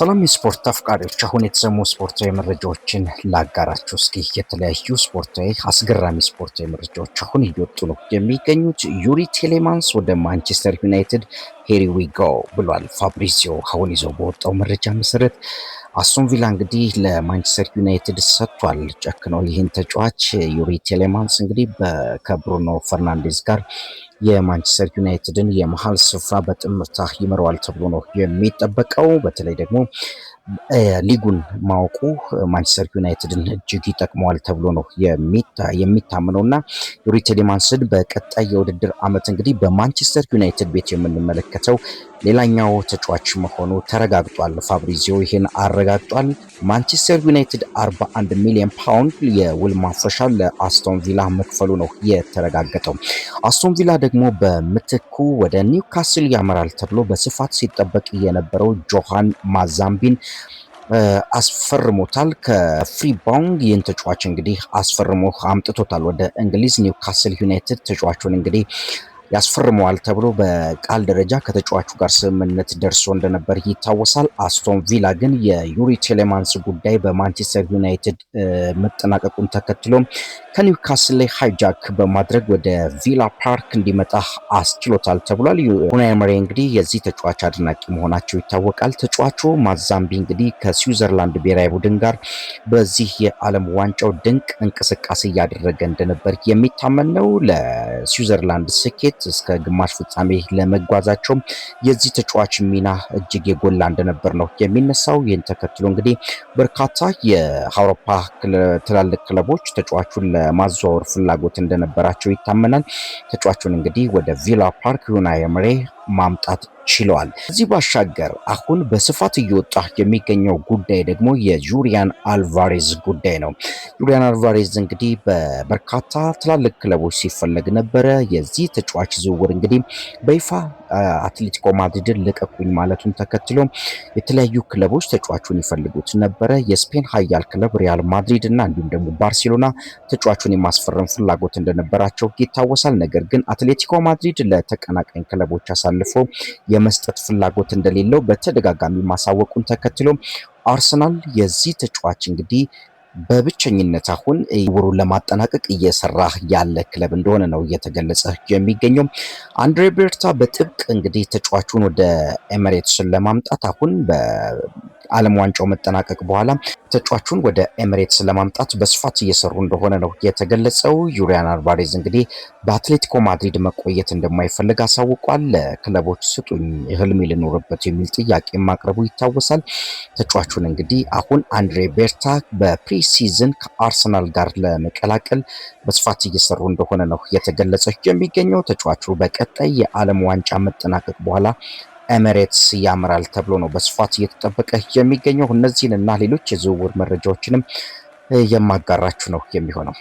ሰላም የስፖርት አፍቃሪዎች፣ አሁን የተሰሙ ስፖርታዊ መረጃዎችን ላጋራችሁ እስኪ። የተለያዩ ስፖርታዊ አስገራሚ ስፖርታዊ መረጃዎች አሁን እየወጡ ነው የሚገኙት። ዩሪ ቴሌማንስ ወደ ማንቸስተር ዩናይትድ here we go ብሏል ፋብሪዚዮ። አሁን ይዘው በወጣው መረጃ መሰረት አስቶን ቪላ እንግዲህ ለማንቸስተር ዩናይትድ ሰጥቷል ጨክኖ ይህን ተጫዋች። ዩሪ ቴሌማንስ እንግዲህ ከብሩኖ ፈርናንዴዝ ጋር የማንቸስተር ዩናይትድን የመሀል ስፍራ በጥምርታ ይመራዋል ተብሎ ነው የሚጠበቀው። በተለይ ደግሞ ሊጉን ማወቁ ማንቸስተር ዩናይትድን እጅግ ይጠቅመዋል ተብሎ ነው የሚታመነው እና ዩሪ ቴሌማንስን በቀጣይ የውድድር ዓመት እንግዲህ በማንቸስተር ዩናይትድ ቤት የምንመለከተው ሌላኛው ተጫዋች መሆኑ ተረጋግጧል። ፋብሪዚዮ ይህን አረጋግጧል። ማንቸስተር ዩናይትድ 41 ሚሊዮን ፓውንድ የውል ማፍረሻ ለአስቶን ቪላ መክፈሉ ነው የተረጋገጠው። አስቶን ቪላ ደግሞ በምትኩ ወደ ኒውካስል ያመራል ተብሎ በስፋት ሲጠበቅ የነበረው ጆሃን ማዛምቢን አስፈርሞታል። ከፍሪባንግ ይህን ተጫዋች እንግዲህ አስፈርሞ አምጥቶታል ወደ እንግሊዝ። ኒውካስል ዩናይትድ ተጫዋቹን እንግዲህ ያስፈርመዋል ተብሎ በቃል ደረጃ ከተጫዋቹ ጋር ስምምነት ደርሶ እንደነበር ይታወሳል። አስቶን ቪላ ግን የዩሪ ቴሌማንስ ጉዳይ በማንቸስተር ዩናይትድ መጠናቀቁን ተከትሎ ከኒውካስል ላይ hijack በማድረግ ወደ ቪላ ፓርክ እንዲመጣ አስችሎታል ተብሏል። ኡናይ ኤመሪ እንግዲህ የዚህ ተጫዋች አድናቂ መሆናቸው ይታወቃል። ተጫዋቹ ማዛምቢ እንግዲህ ከስዊዘርላንድ ብሔራዊ ቡድን ጋር በዚህ የዓለም ዋንጫው ድንቅ እንቅስቃሴ እያደረገ እንደነበር የሚታመን ነው። ለስዊዘርላንድ ስኬት እስከ ግማሽ ፍጻሜ ለመጓዛቸው የዚህ ተጫዋች ሚና እጅግ የጎላ እንደነበር ነው የሚነሳው። ይህን ተከትሎ እንግዲህ በርካታ የአውሮፓ ትላልቅ ክለቦች ተጫዋቹን ለማዘዋወር ፍላጎት እንደነበራቸው ይታመናል። ተጫዋቹን እንግዲህ ወደ ቪላ ፓርክ ኡናይ ኤምሬ ማምጣት ችለዋል። ከዚህ ባሻገር አሁን በስፋት እየወጣ የሚገኘው ጉዳይ ደግሞ የጁሪያን አልቫሬዝ ጉዳይ ነው። ጁሪያን አልቫሬዝ እንግዲህ በበርካታ ትላልቅ ክለቦች ሲፈለግ ነበረ። የዚህ ተጫዋች ዝውውር እንግዲህ በይፋ አትሌቲኮ ማድሪድን ልቀቁኝ ማለቱን ተከትሎ የተለያዩ ክለቦች ተጫዋቹን ይፈልጉት ነበረ። የስፔን ኃያል ክለብ ሪያል ማድሪድ እና እንዲሁም ደግሞ ባርሴሎና ተጫዋቹን የማስፈረም ፍላጎት እንደነበራቸው ይታወሳል። ነገር ግን አትሌቲኮ ማድሪድ ለተቀናቃኝ ክለቦች አሳልፎ የመስጠት ፍላጎት እንደሌለው በተደጋጋሚ ማሳወቁን ተከትሎ አርሰናል የዚህ ተጫዋች እንግዲህ በብቸኝነት አሁን ዝውውሩን ለማጠናቀቅ እየሰራ ያለ ክለብ እንደሆነ ነው እየተገለጸ የሚገኘው። አንድሬ ቤርታ በጥብቅ እንግዲህ ተጫዋቹን ወደ ኤሜሬትስን ለማምጣት አሁን በዓለም ዋንጫው መጠናቀቅ በኋላ ተጫዋቹን ወደ ኤሜሬትስ ለማምጣት በስፋት እየሰሩ እንደሆነ ነው የተገለጸው። ዩሪያን አልቫሬዝ እንግዲህ በአትሌቲኮ ማድሪድ መቆየት እንደማይፈልግ አሳውቋል። ለክለቦች ስጡኝ ህልሜ ልኖርበት የሚል ጥያቄ ማቅረቡ ይታወሳል። ተጫዋቹን እንግዲህ አሁን አንድሬ ቤርታ በ pre-season ከአርሰናል ጋር ለመቀላቀል በስፋት እየሰሩ እንደሆነ ነው የተገለጸ የሚገኘው። ተጫዋቹ በቀጣይ የዓለም ዋንጫ መጠናቀቅ በኋላ ኤሜሬትስ ያምራል ተብሎ ነው በስፋት እየተጠበቀ የሚገኘው። እነዚህን እና ሌሎች የዝውውር መረጃዎችንም የማጋራችሁ ነው የሚሆነው።